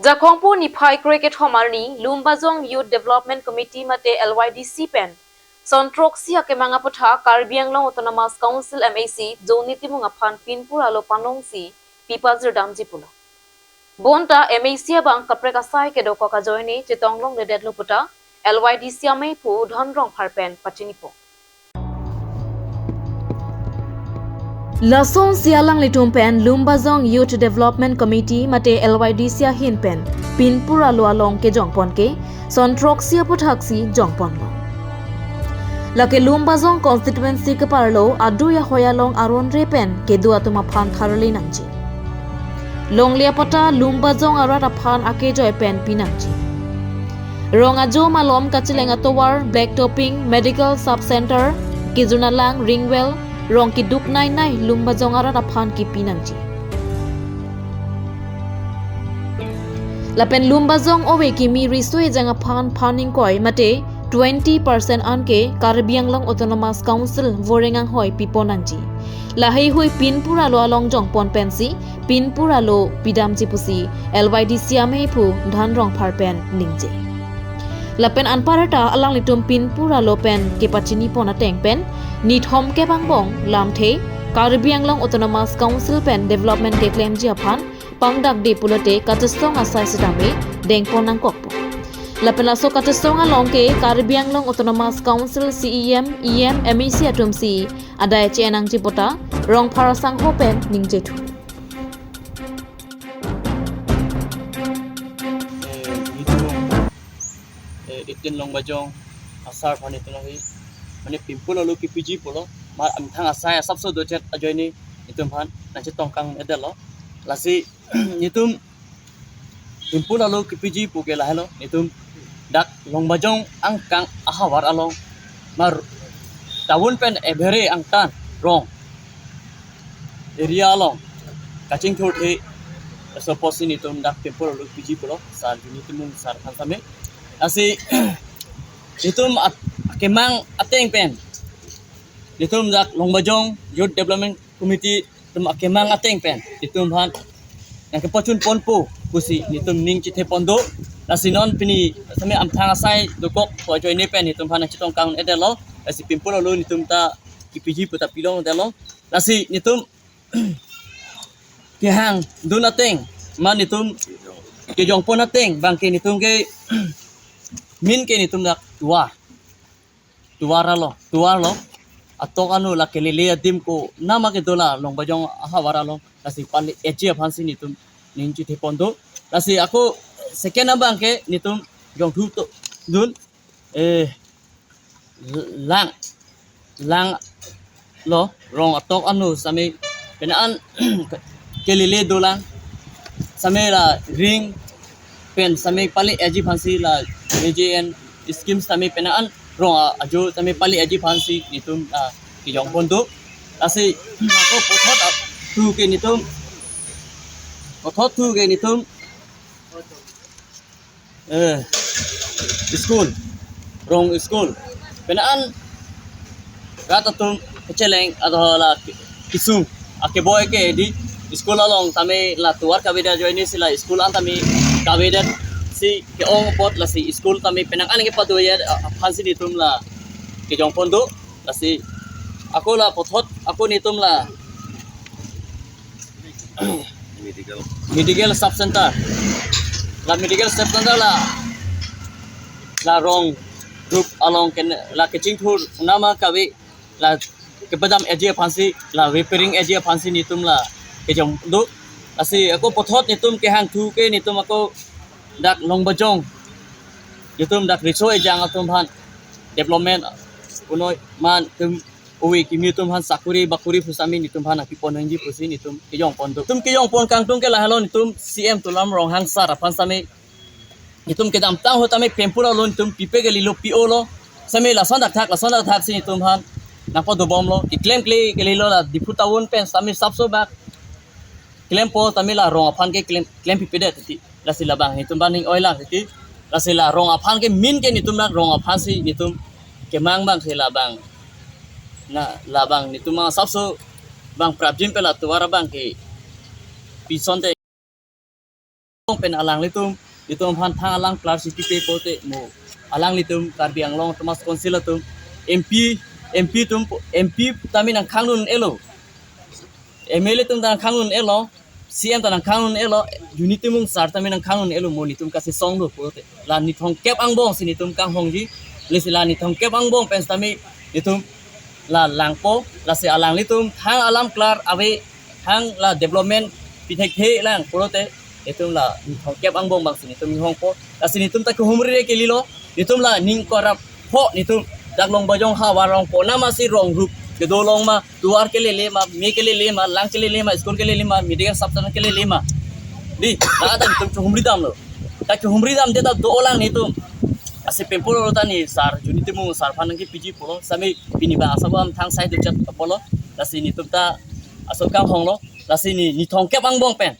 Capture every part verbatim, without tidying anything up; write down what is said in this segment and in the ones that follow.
Jakhong pu niphai krekethom arni Lumbajong Youth Development Committee mate L Y D C pen son throksi akemang aputhak Karbi Anglong Autonomous Council M A C Johny Timung aphan pinpur alo panongsi pipajir damji pulo. Bonta M A C abang kaprek asai kedokok ajoine chetong longledetlo puta L Y D C amephu Dhan Rongphar pen pachinipo. Lasonsi alanglitum pen Lumbajong Youth Development Committee mate L Y D C ahin pen pinpur alo along kejongpon ke son throksi aputhaksi jongponlo. Lake Lumbajong constituency keparlo adui ahoi along aron re pen kedo atum aphan tharli nangji. Longle apatta Lumbajong arat aphan akejoi pen pinangji. Rong ajo malom kacheleng atovar, black topping, medical sub center, kejun alang, ring well, rong keduk nai nai Lumbajong arat aphan kipi nangji. Lapen Lumbajong ove kimi riso ejang aphan phan ingkoi mate twenty percent an ke Karbi Anglong Autonomous Council voreng anghoi pipon nangji. Laheihui pinpur alo along jongpon pensi pinpur alo pidamji pusi L Y D C amephu Dhan Rongphar pen ningje. Lapen anparta alanglitum pinpur alo pen kepachinipon ateng pen nithom kebangbong lamthe Karbi Anglong Autonomous Council pen development keklemji aphan pangdakde pulote kachesong asai sitame dengpon nangkokpo. Lapen laso kachesong along ke Karbi Anglong Autonomous Council C E M, E M, M A C atumsi adai che-en nangji puta Rongphar asangho pen ningjethu. Eh, itum, eh, itin Lumbajong asar aphan itum longhi, mane pinpur alo kipiji pulo, mar amthang asai asapso dochet ajoine itum aphan nangchetong kang-edetlo. Lasi itum pinpur alo kipiji pu ke lahelo, itum dak Lumbajong angkang ahavar along, mar town pen ebhere angtan rong area along kachingthurthe, laso apotsi itum dak pinpur alo piji pulo, sar Johny Timung sar aphan same. Lasi itum at-, akemang ateng pen, itum dak Lumbajong Youth Development Committee itum akemang ateng pen itum aphan nangkepachun ponpo pusi itum ning chithe pon do. Lasi non pini same amthang asai dokok pu ajoine pen itum aphan nangchetong kang-edetlo. Lasi pinpur alo itum ta kipiji puta pilongdetlo. Lasi itum kehangdun ateng, mane itum kejongpon ateng abang ke itum ke main ke itum dak tovar, tovar alo, tovar lo. Atok anu la kelele adim konama kedo la Lumbajong ahavar along, lasi pale-etji aphansi itum ning chithe pon do. Lasi ako second abang ke itum jongthu to dun, eh, lang, lang lo, rong atok anu same penang an kelele dolang, same la ring pen same pale-etji aphansi la A J N scheme same penang an rong a-, ajo same pale-etji aphansi itum, ah, kejongpon do. Lasi ako puthot, ah, thu ke itum, puthot thu ke itum, eh, school, rong school. Penang an rat atum kacheleng adola kisung akeboi ke di school along tame la tovar kavedet ajoine si la school an tame kavedet si ke-ong apot lasi school tame penang an kepado-et aphansi itum la kejongpon do. Lasi ako la puthot ako itum la medical, medical sub center. La medical sub center la, la rong rup along ken la kachingthur nama kave la kepadam-etji aphansi, la repairing-etji aphansi itum la kejong do. Lasi ako puthot itum kehang thu ke itum ako dak Lumbajong, itum dak riso ejang atum aphan development punoi, mane itum ove kimi atum aphan sakuri bakuri pu same itum aphan nangpipon nangji pusi itum kejongpon do. Itum kejongpon kangtung ke lahelo, itum C M Tuliram Ronghang sar aphan same itum kedamtang ahut tame pinpur alo itum pipe kalilo, P O lo. Same lason dakthak, lason dakthak si itum aphan nangpadobomlo. Keklemkle kalilo, la Diphu town pen same sapso bak klempo tame la rong aphan ke klem, klempipedet titi. Lasi labang itum aphan ning oilang titi. Lasi la rong aphan ke main ke itum la rong aphansi itum kemang abang ke labang. Na labang itum asapso abang prapjin pen la tovar abang ke pison te pen alanglitum, itum aphan thang alam klar si pipe pulote mo alanglitum Karbi Anglong Autonomous Council atum, M P, M P atum, M P tame nangkhang un-elo, M L A atum ta nangkhang un-elo, C M ta nangkhang un-elo, Juni Timung sir tame nangkhang un-elo, mo netum kachesong do pulote. La nithong kep angbong si netum kanghongji, lasi la nithong kep angbong pen sitame netum la langpo, lasi alanglitum thang alam klar ave, thang la development pithekthe lang pulote, netum la nithong kep angbong abang si netum inghongpo, lasi netum ta kehumri re kelilo, netum la ning korap ho, netum dak Longbajong havar rong po nama si rong rup kedo long ma, tovar kelele ma, me kelele ma, lang kelele ma, school kelele ma, medical sub center kelele ma. Di, la ta netum kehumri damlo. Ta kehumri damde ta dolang netum. Lasi pempol lo ta ne sir, Juni Timung sir aphan nangkepiji pulo, sitame pini ba asabam thang sai dochet pulo. Lasi netum ta aso kanghonglo. Lasi ne nithong kep angbong pen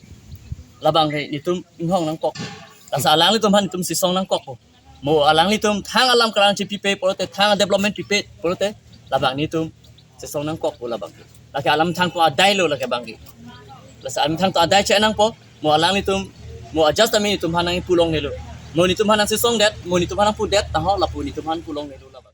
labang ke netum inghong nangkok. Lasi alanglitum aphan netum chesong nangkokpo. Mo alanglitum thang alam klar si pipe pulote, thang development pipe pulote, labang netum chesong nangkokpo labang. Lake alam thangta adai lo lake abang ke. Lasi alam thangta adai che nangpo, mo alanglitum, mo adjust tame netum aphan nangpu longnelo. Mo netum aphan nangchesongdet, mo netum aphan nangpudet, taho lapu netum aphan pu longnelo.